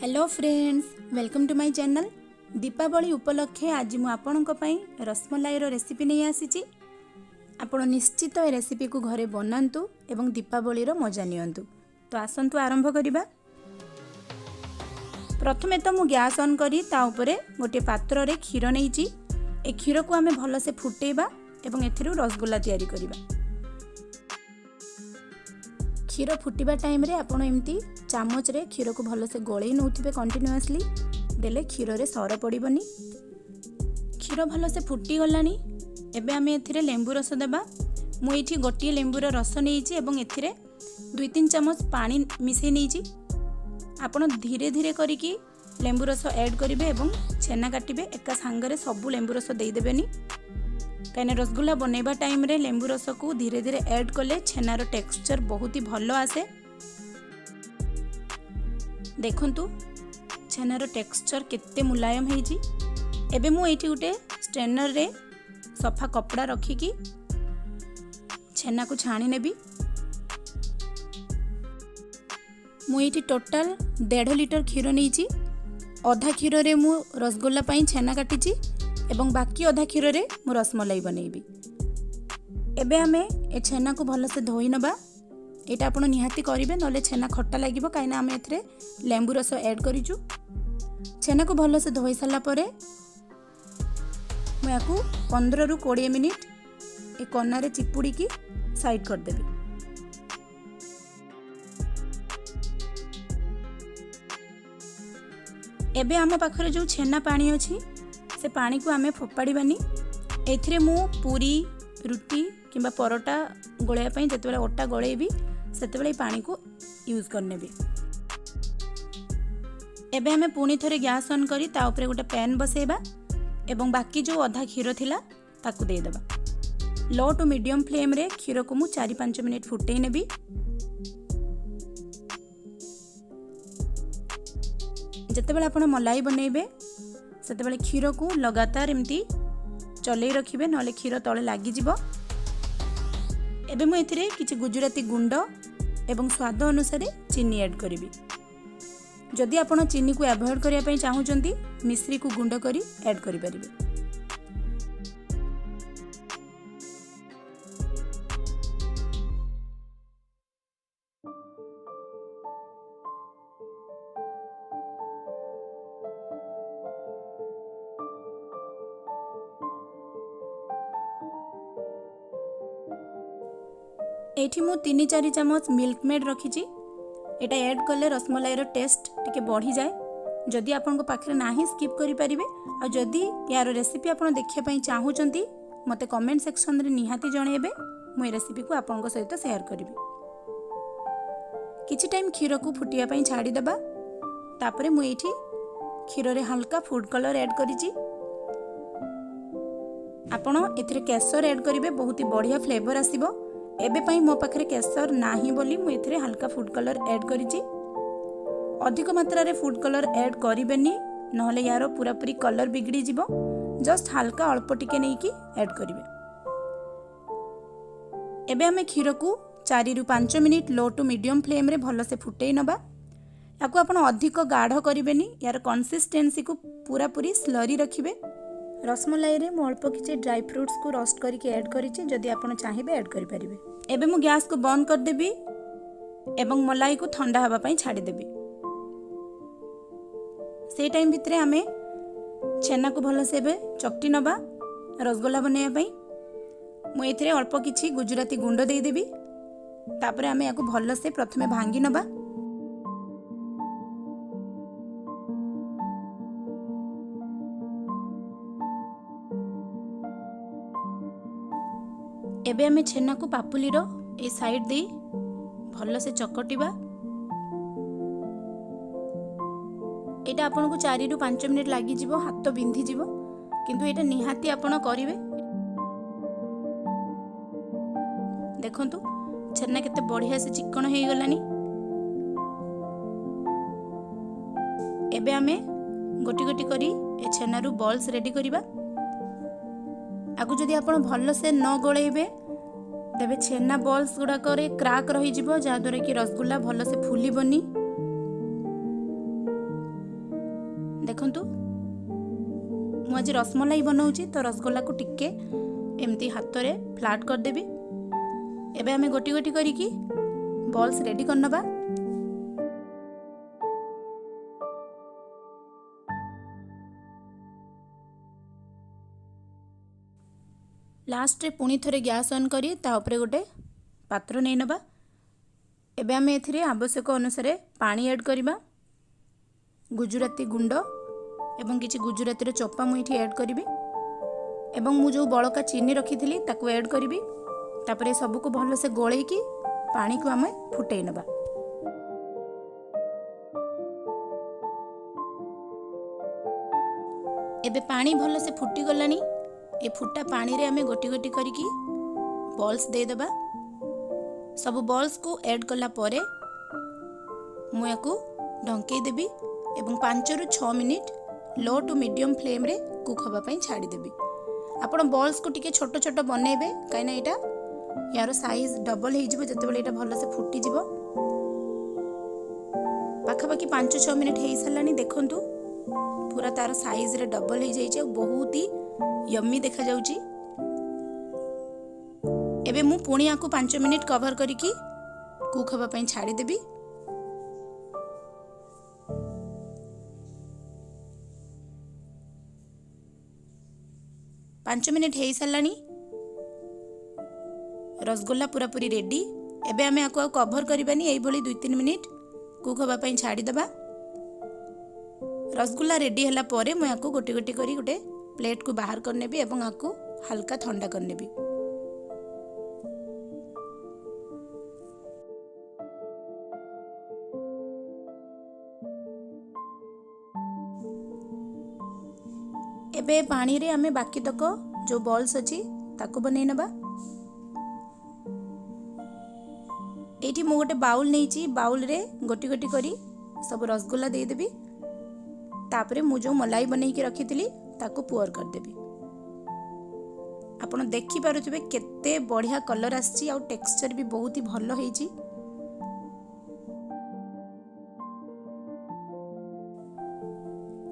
Hello friends, welcome to my channel. Deepavali ଉପଲକ୍ଷେ ଆଜି ମୁଁ ଆପଣଙ୍କ ପାଇଁ ରସମଲାଇର ରେସିପି ନେଇ ଆସିଛି। ଆପଣ ନିଶ୍ଚିତ ଏ ରେସିପିକୁ ଘରେ ବନାନ୍ତୁ ଏବଂ ଦୀପାବଳିର ମଜା ନିଅନ୍ତୁ। ତ ଆସନ୍ତୁ ଆରମ୍ଭ କରିବା। ପ୍ରଥମେ ତ ମୁଁ ଗ୍ୟାସ୍ ଅନ୍ କରି ତା ଉପରେ ଗୋଟିଏ ପାତ୍ରରେ କ୍ଷୀର ନେଇଛି। ଏ କ୍ଷୀରକୁ ଆମେ ଭଲସେ ଫୁଟେଇବା ଏବଂ ଏଥିରୁ ରସଗୋଲା ତିଆରି କରିବା। କ୍ଷୀର ଫୁଟିବା ଟାଇମ୍ରେ ଆପଣ ଏମିତି ଚାମଚରେ କ୍ଷୀରକୁ ଭଲସେ ଗୋଳେଇ ନେଉଥିବେ କଣ୍ଟିନ୍ୟୁଅସଲି, ଦେଲେ କ୍ଷୀରରେ ସର ପଡ଼ିବନି। କ୍ଷୀର ଭଲସେ ଫୁଟିଗଲାଣି। ଏବେ ଆମେ ଏଥିରେ ଲେମ୍ବୁ ରସ ଦେବା। ମୁଁ ଏଇଠି ଗୋଟିଏ ଲେମ୍ବୁର ରସ ନେଇଛି ଏବଂ ଏଥିରେ 2-3 ଚାମଚ ପାଣି ମିଶାଇ ନେଇଛି। ଆପଣ ଧୀରେ ଧୀରେ କରିକି ଲେମ୍ବୁ ରସ ଆଡ଼୍ କରିବେ ଏବଂ ଛେନା କାଟିବେ। ଏକା ସାଙ୍ଗରେ ସବୁ ଲେମ୍ବୁ ରସ ଦେଇଦେବେନି, କାହିଁକିନା ରସଗୋଲା ବନେଇବା ଟାଇମ୍ରେ ଲେମ୍ବୁ ରସକୁ ଧୀରେ ଧୀରେ ଆଡ଼୍ କଲେ ଛେନାର ଟେକ୍ସଚର୍ ବହୁତ ହି ଭଲ ଆସେ। ଦେଖନ୍ତୁ, ଛେନାର ଟେକ୍ସଚର୍ କେତେ ମୁଲାୟମ ହେଇଛି। ଏବେ ମୁଁ ଏଇଠି ଗୋଟେ ଷ୍ଟ୍ରେନରରେ ସଫା କପଡ଼ା ରଖିକି ଛେନାକୁ ଛାଣି ନେବି। ମୁଁ ଏଇଠି ଟୋଟାଲ୍ 1.5 ଲିଟର କ୍ଷୀର ନେଇଛି। ଅଧା କ୍ଷୀରରେ ମୁଁ ରସଗୋଲା ପାଇଁ ଛେନା କାଟିଛି ଏବଂ ବାକି ଅଧା କ୍ଷୀରରେ ମୁଁ ରସମଲାଇ ବନେଇବି। ଏବେ ଆମେ ଏ ଛେନାକୁ ଭଲସେ ଧୋଇ ନେବା। ଏଇଟା ଆପଣ ନିହାତି କରିବେ, ନହେଲେ ଛେନା ଖଟା ଲାଗିବ, କାହିଁକିନା ଆମେ ଏଥିରେ ଲେମ୍ବୁ ରସ ଆଡ଼୍ କରିଛୁ। ଛେନାକୁ ଭଲସେ ଧୋଇ ସାରିଲା ପରେ ମୁଁ ୟାକୁ 15ରୁ 20 ମିନିଟ୍ ଏ କନାରେ ଚିପୁଡ଼ିକି ସାଇଡ଼୍ କରିଦେବି। ଏବେ ଆମ ପାଖରେ ଯେଉଁ ଛେନା ପାଣି ଅଛି, ସେ ପାଣିକୁ ଆମେ ଫୋପାଡ଼ିବାନି। ଏଥିରେ ମୁଁ ପୁରୀ, ରୁଟି କିମ୍ବା ପରଟା ଗୋଳେଇବା ପାଇଁ ଯେତେବେଳେ ଅଟା ଗୋଳେଇବି, ସେତେବେଳେ ଏଇ ପାଣିକୁ ୟୁଜ୍ କରିନେବି। ଏବେ ଆମେ ପୁଣି ଥରେ ଗ୍ୟାସ୍ ଅନ୍ କରି ତା ଉପରେ ଗୋଟେ ପ୍ୟାନ୍ ବସେଇବା ଏବଂ ବାକି ଯେଉଁ ଅଧା କ୍ଷୀର ଥିଲା ତାକୁ ଦେଇଦେବା। ଲୋ ଟୁ ମିଡ଼ିୟମ୍ ଫ୍ଲେମ୍ରେ କ୍ଷୀରକୁ ମୁଁ 4-5 ମିନିଟ୍ ଫୁଟେଇ ନେବି। ଯେତେବେଳେ ଆପଣ ମଲାଇ ବନେଇବେ, ସେତେବେଳେ କ୍ଷୀରକୁ ଲଗାତାର ଏମିତି ଚଲେଇ ରଖିବେ, ନହେଲେ କ୍ଷୀର ତଳେ ଲାଗିଯିବ। ଏବେ ମୁଁ ଏଥିରେ କିଛି ଗୁଜୁରାତି ଗୁଣ୍ଡ ଏବଂ ସ୍ୱାଦ ଅନୁସାରେ ଚିନି ଆଡ଼୍ କରିବି। ଯଦି ଆପଣ ଚିନିକୁ ଆଭଏଡ଼ କରିବା ପାଇଁ ଚାହୁଁଛନ୍ତି, ମିଶ୍ରିକୁ ଗୁଣ୍ଡ କରି ଆଡ଼୍ କରିପାରିବେ। ଏଇଠି ମୁଁ 3-4 ଚାମଚ ମିଲ୍କ ମେଡ଼୍ ରଖିଛି। ଏଇଟା ଆଡ଼୍ କଲେ ରସମଲାଇର ଟେଷ୍ଟ ଟିକେ ବଢ଼ିଯାଏ। ଯଦି ଆପଣଙ୍କ ପାଖରେ ନାହିଁ, ସ୍କିପ୍ କରିପାରିବେ। ଆଉ ଯଦି ୟାର ରେସିପି ଆପଣ ଦେଖିବା ପାଇଁ ଚାହୁଁଛନ୍ତି, ମୋତେ କମେଣ୍ଟ ସେକ୍ସନରେ ନିହାତି ଜଣାଇବେ। ମୁଁ ଏ ରେସିପିକୁ ଆପଣଙ୍କ ସହିତ ସେୟାର କରିବି। କିଛି ଟାଇମ୍ କ୍ଷୀରକୁ ଫୁଟିବା ପାଇଁ ଛାଡ଼ିଦେବା। ତାପରେ ମୁଁ ଏଇଠି କ୍ଷୀରରେ ହାଲକା ଫୁଡ଼୍ କଲର୍ ଆଡ଼୍ କରିଛି। ଆପଣ ଏଥିରେ କେଶର ଆଡ଼୍ କରିବେ, ବହୁତ ହି ବଢ଼ିଆ ଫ୍ଲେଭର୍ ଆସିବ। ଏବେ ପାଇଁ ମୋ ପାଖରେ କେଶର ନାହିଁ ବୋଲି ମୁଁ ଏଥିରେ ହାଲକା ଫୁଡ଼୍ କଲର୍ ଆଡ଼୍ କରିଛି। ଅଧିକ ମାତ୍ରାରେ ଫୁଡ଼୍ କଲର୍ ଆଡ଼୍ କରିବେନି, ନହେଲେ ୟାର ପୁରାପୁରି କଲର୍ ବିଗିଡ଼ିଯିବ। ଜଷ୍ଟ ହାଲକା ଅଳ୍ପ ଟିକେ ନେଇକି ଆଡ଼୍ କରିବେ। ଏବେ ଆମେ କ୍ଷୀରକୁ 4ରୁ 5 ମିନିଟ୍ ଲୋ ଟୁ ମିଡ଼ିୟମ୍ ଫ୍ଲେମ୍ରେ ଭଲସେ ଫୁଟେଇ ନେବା। ୟାକୁ ଆପଣ ଅଧିକ ଗାଢ଼ କରିବେନି, ୟାର କନସିଷ୍ଟେନ୍ସିକୁ ପୁରାପୁରି ସ୍ଲରି ରଖିବେ। ରସମଲାଇରେ ମୁଁ ଅଳ୍ପ କିଛି ଡ୍ରାଇ ଫ୍ରୁଟ୍ସକୁ ରୋଷ୍ଟ କରିକି ଆଡ଼୍ କରିଛି। ଯଦି ଆପଣ ଚାହିଁବେ, ଆଡ଼୍ କରିପାରିବେ। ଏବେ ମୁଁ ଗ୍ୟାସ୍କୁ ବନ୍ଦ କରିଦେବି ଏବଂ ମଲାଇକୁ ଥଣ୍ଡା ହେବା ପାଇଁ ଛାଡ଼ିଦେବି। ସେଇ ଟାଇମ୍ ଭିତରେ ଆମେ ଛେନାକୁ ଭଲସେ ଏବେ ଚକଟି ନେବା ରସଗୋଲା ବନେଇବା ପାଇଁ। ମୁଁ ଏଥିରେ ଅଳ୍ପ କିଛି ଗୁଜୁରାତି ଗୁଣ୍ଡ ଦେଇଦେବି। ତାପରେ ଆମେ ୟାକୁ ଭଲସେ ପ୍ରଥମେ ଭାଙ୍ଗି ନେବା। ଏବେ ଆମେ ଛେନାକୁ ପାପୁଲିର ଏଇ ସାଇଡ଼୍ ଦେଇ ଭଲସେ ଚକଟିବା। ଏଇଟା ଆପଣଙ୍କୁ 4ରୁ 5 ମିନିଟ୍ ଲାଗିଯିବ, ହାତ ବିନ୍ଧିଯିବ, କିନ୍ତୁ ଏଇଟା ନିହାତି ଆପଣ କରିବେ। ଦେଖନ୍ତୁ, ଛେନା କେତେ ବଢ଼ିଆ ସେ ଚିକ୍କଣ ହେଇଗଲାଣି। ଏବେ ଆମେ ଗୋଟି ଗୋଟି କରି ଏ ଛେନାରୁ ବଲ୍ସ ରେଡ଼ି କରିବା। ଆକୁ ଯଦି ଆପଣ ଭଲସେ ନ ଗୋଳେଇବେ, ତେବେ ଛେନା ବଲ୍ସ ଗୁଡ଼ାକରେ କ୍ରାକ୍ ରହିଯିବ, ଯାହାଦ୍ୱାରା କି ରସଗୋଲା ଭଲସେ ଫୁଲିବନି। ଦେଖନ୍ତୁ, ମୁଁ ଆଜି ରସମଲାଇ ବନାଉଛି, ତ ରସଗୋଲାକୁ ଟିକେ ଏମିତି ହାତରେ ଫ୍ଲାଟ୍ କରିଦେବି। ଏବେ ଆମେ ଗୋଟି ଗୋଟି କରିକି ବଲ୍ସ ରେଡ଼ି କରିନେବା। ଲାଷ୍ଟରେ ପୁଣି ଥରେ ଗ୍ୟାସ୍ ଅନ୍ କରି ତା ଉପରେ ଗୋଟେ ପାତ୍ର ନେଇନେବା। ଏବେ ଆମେ ଏଥିରେ ଆବଶ୍ୟକ ଅନୁସାରେ ପାଣି ଆଡ଼୍ କରିବା, ଗୁଜୁରାତି ଗୁଣ୍ଡ ଏବଂ କିଛି ଗୁଜୁରାତିର ଚୋପା ମୁଁ ଏଠି ଆଡ଼୍ କରିବି ଏବଂ ମୁଁ ଯେଉଁ ବଳକା ଚିନି ରଖିଥିଲି ତାକୁ ଆଡ଼୍ କରିବି। ତାପରେ ସବୁକୁ ଭଲସେ ଗୋଳେଇକି ପାଣିକୁ ଆମେ ଫୁଟେଇ ନେବା। ଏବେ ପାଣି ଭଲସେ ଫୁଟିଗଲାଣି। ଏ ଫୁଟା ପାଣିରେ ଆମେ ଗୋଟି ଗୋଟି କରିକି ବଲ୍ସ ଦେଇଦେବା। ସବୁ ବଲ୍ସକୁ ଆଡ଼୍ କଲା ପରେ ମୁଁ ୟାକୁ ଢଙ୍କେଇ ଦେବି ଏବଂ 5ରୁ 6 ମିନିଟ୍ ଲୋ ଟୁ ମିଡ଼ିୟମ୍ ଫ୍ଲେମ୍ରେ କୁକ୍ ହେବା ପାଇଁ ଛାଡ଼ିଦେବି। ଆପଣ ବଲ୍ସକୁ ଟିକେ ଛୋଟ ଛୋଟ ବନେଇବେ, କାହିଁକିନା ଏଇଟା ୟାର ସାଇଜ୍ ଡବଲ୍ ହେଇଯିବ ଯେତେବେଳେ ଏଇଟା ଭଲସେ ଫୁଟିଯିବ। ପାଖାପାଖି 5-6 ମିନିଟ୍ ହେଇସାରିଲାଣି। ଦେଖନ୍ତୁ, ପୁରା ତାର ସାଇଜ୍ରେ ଡବଲ୍ ହେଇଯାଇଛି ଆଉ ବହୁତ ହି ୟମି ଦେଖାଯାଉଛି। ଏବେ ମୁଁ ପୁଣି ୟାକୁ 5 ମିନିଟ୍ କଭର୍ କରିକି କୁକ୍ ହେବା ପାଇଁ ଛାଡ଼ିଦେବି। 5 ମିନିଟ୍ ହେଇସାରିଲାଣି, ରସଗୋଲା ପୁରାପୁରି ରେଡ଼ି। ଏବେ ଆମେ ୟାକୁ ଆଉ କଭର୍ କରିବାନି, ଏଇଭଳି 2-3 ମିନିଟ୍ କୁକ୍ ହେବା ପାଇଁ ଛାଡ଼ିଦେବା। ରସଗୋଲା ରେଡ଼ି ହେଲା ପରେ ମୁଁ ୟାକୁ ଗୋଟି ଗୋଟି କରି ଗୋଟେ ପ୍ଲେଟ୍କୁ ବାହାର କରିନେବି ଏବଂ ୟାକୁ ହାଲକା ଥଣ୍ଡା କରିନେବି। ଏବେ ପାଣିରେ ଆମେ ବାକି ତକ ଯେଉଁ ବଲ୍ସ ଅଛି ତାକୁ ବନେଇ ନେବା। ଏଇଠି ମୁଁ ଗୋଟେ ବାଉଲ୍ ନେଇଛି, ବାଉଲ୍ରେ ଗୋଟି ଗୋଟି କରି ସବୁ ରସଗୋଲା ଦେଇଦେବି। ତାପରେ ମୁଁ ଯେଉଁ ମଲାଇ ବନେଇକି ରଖିଥିଲି ତାକୁ ପୁଅର୍ କରିଦେବି। ଆପଣ ଦେଖିପାରୁଥିବେ କେତେ ବଢ଼ିଆ କଲର୍ ଆସିଛି ଆଉ ଟେକ୍ସଚର୍ ବି ବହୁତ ହି ଭଲ ହେଇଛି।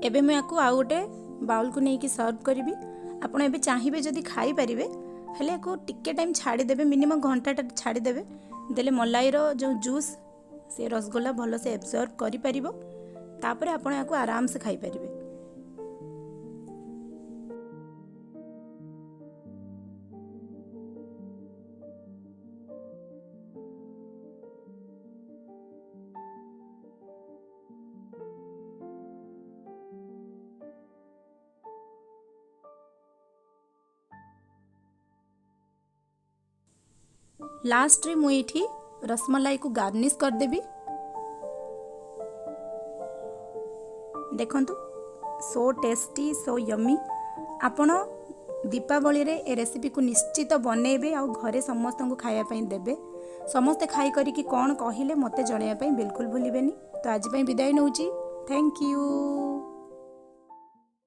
ଏବେ ମୁଁ ୟାକୁ ଆଉ ଗୋଟେ ବାଉଲ୍କୁ ନେଇକି ସର୍ଭ କରିବି। ଆପଣ ଏବେ ଚାହିଁବେ ଯଦି ଖାଇପାରିବେ, ହେଲେ ୟାକୁ ଟିକେ ଟାଇମ୍ ଛାଡ଼ିଦେବେ, ମିନିମମ୍ ଘଣ୍ଟାଟା ଛାଡ଼ିଦେବେ, ଦେଲେ ମଲାଇର ଯେଉଁ ଜୁସ୍ ସେ ରସଗୋଲା ଭଲସେ ଏବଜର୍ବ କରିପାରିବ। ତାପରେ ଆପଣ ୟାକୁ ଆରାମସେ ଖାଇପାରିବେ। ଲାଷ୍ଟରେ ମୁଁ ଏଇଠି ରସମଲାଇକୁ ଗାର୍ନିସ୍ କରିଦେବି। ଦେଖନ୍ତୁ, ସୋ ଟେଷ୍ଟି, ସୋ ୟମି। ଆପଣ ଦୀପାବଳିରେ ଏ ରେସିପିକୁ ନିଶ୍ଚିତ ବନେଇବେ ଆଉ ଘରେ ସମସ୍ତଙ୍କୁ ଖାଇବା ପାଇଁ ଦେବେ। ସମସ୍ତେ ଖାଇ କରିକି କ'ଣ କହିଲେ ମୋତେ ଜଣାଇବା ପାଇଁ ବିଲକୁଲ ଭୁଲିବେନି। ତ ଆଜି ପାଇଁ ବିଦାୟ ନେଉଛି। Thank you.